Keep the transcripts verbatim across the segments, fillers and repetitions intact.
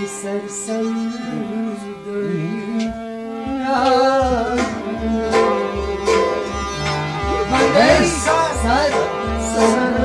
سر سر دنیا۔ بندے سر سر دنیا۔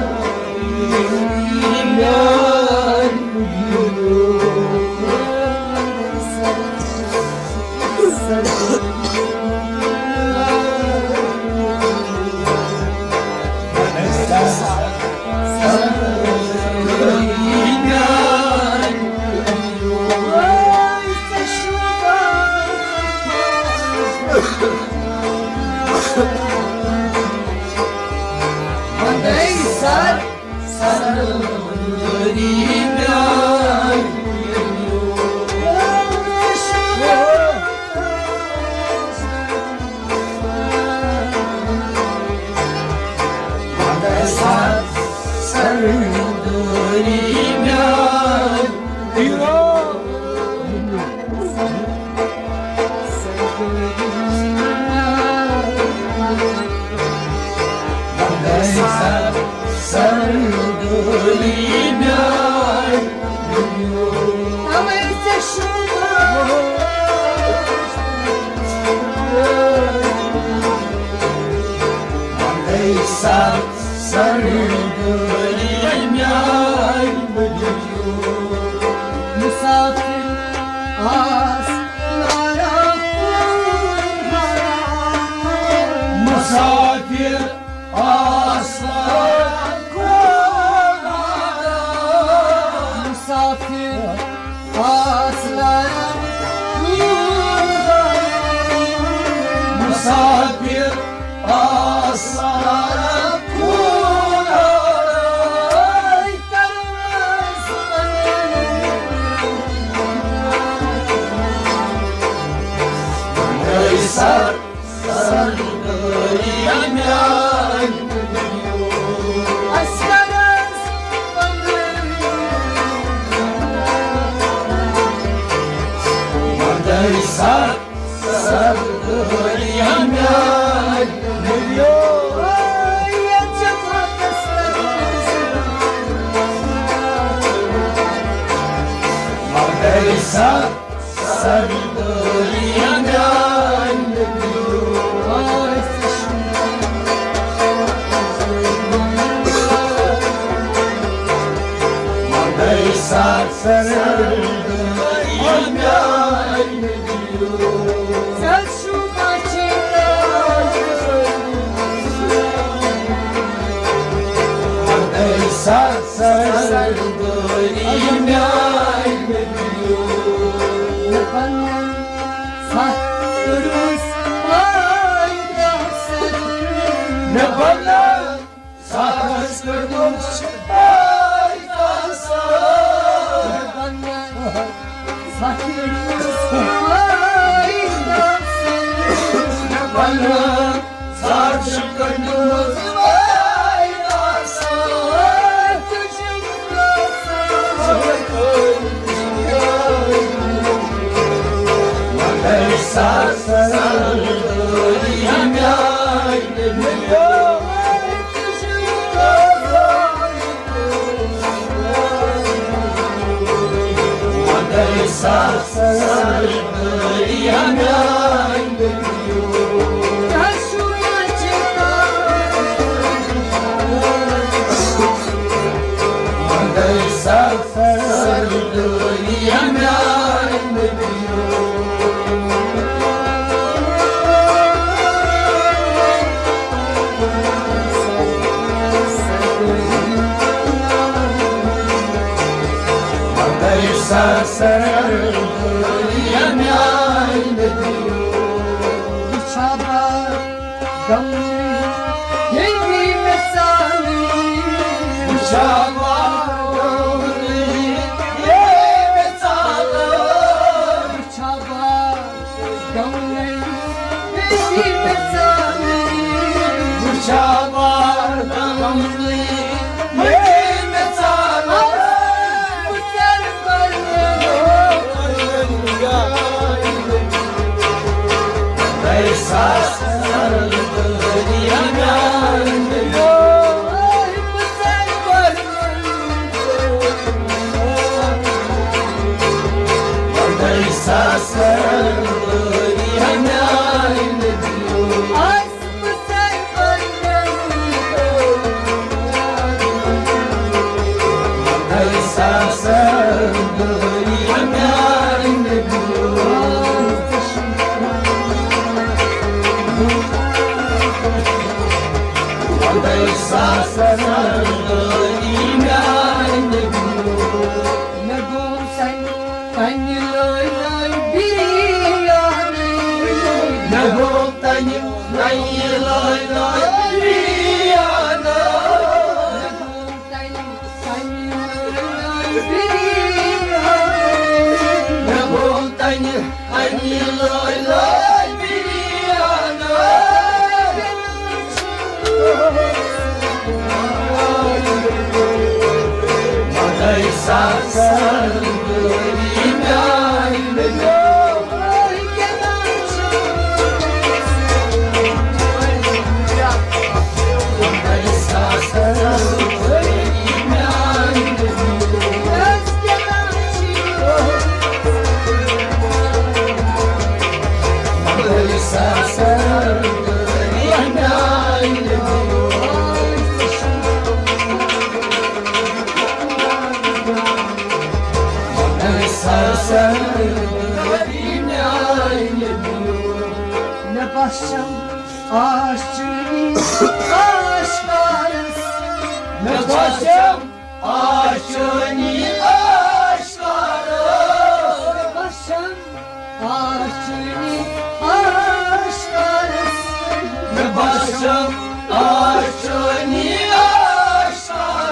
مسافر آس لارا، مسافر آس لارا، مسافر آس لارا، مسافر آس لارا۔ مےٚ گوٚو تَنہِ، تَنہِ لٲے لٲے بِریانٕے۔ مےٚ گوٚو تَنہِ، تَنہِ لٲے لٲے بِریانٕے۔ مےٚ گوٚو تَنہِ، تَنہِ لٲے لٲے بِریانٕے۔ مےٚ گوٚو تَنہِ، تَنہِ لٲے لٲے بِریانٕے۔ مےٚ باسیٚو آشٲنی آشکارس۔ مےٚ باسیٚو آشٲنی آشکارس۔ مےٚ باسیٚو آشٲنی آشکارس۔ مےٚ باسیٚو آشٲنی آشکارس۔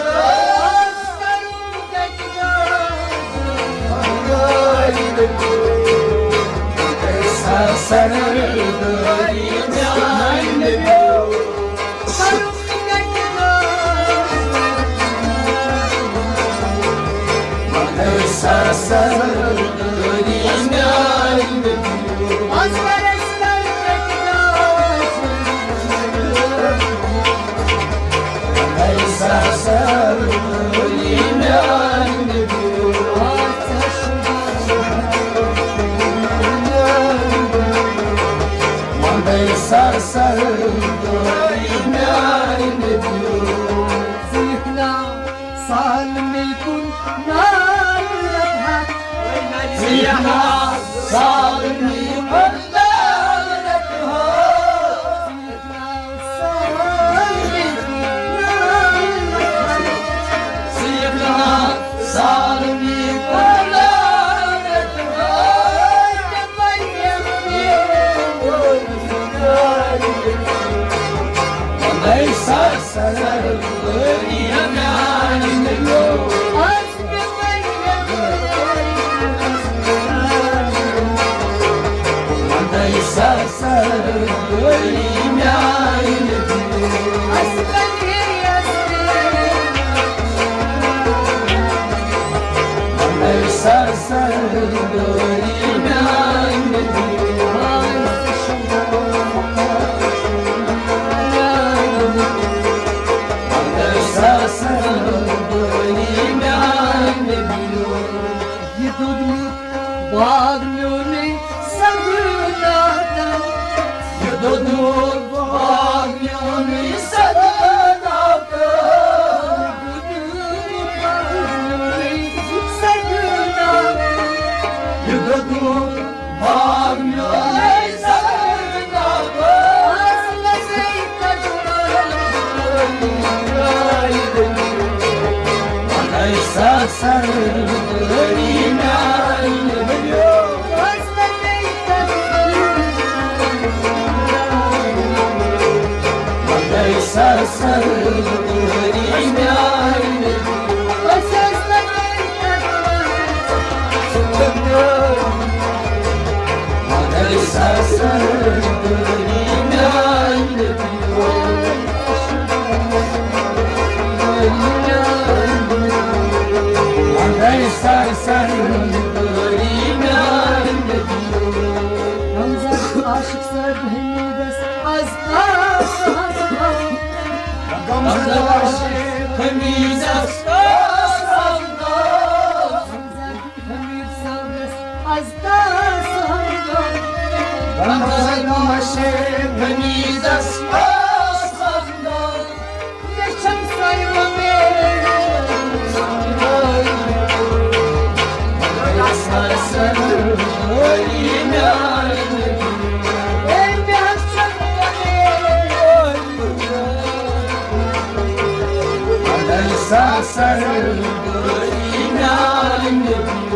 یہِ دوٚدمُت باغ میونُے سگہٕ ناتن۔ یہِ دوٚدمُت باغ میونُے سگہٕ ناتن۔ یہِ دوٚدمُت باغ میونُے سگہٕ ناتن۔ یہِ دوٚدمُت باغ میونُے سگہٕ ناتن۔ رمضان عاشق صٲب حمیٖدس از کر۔ رمضان عاشق حمیٖدس کر۔ رمضان حمیٖد صٲبس از کر۔ غمزن مشے کنیزس آسان دار، مےٚ چھَم سۄے وۄمید۔ سر سر میانہِ نبی۔ اے مےٚ حظ چھَم وۄمید۔ سر سر میانہِ نبی۔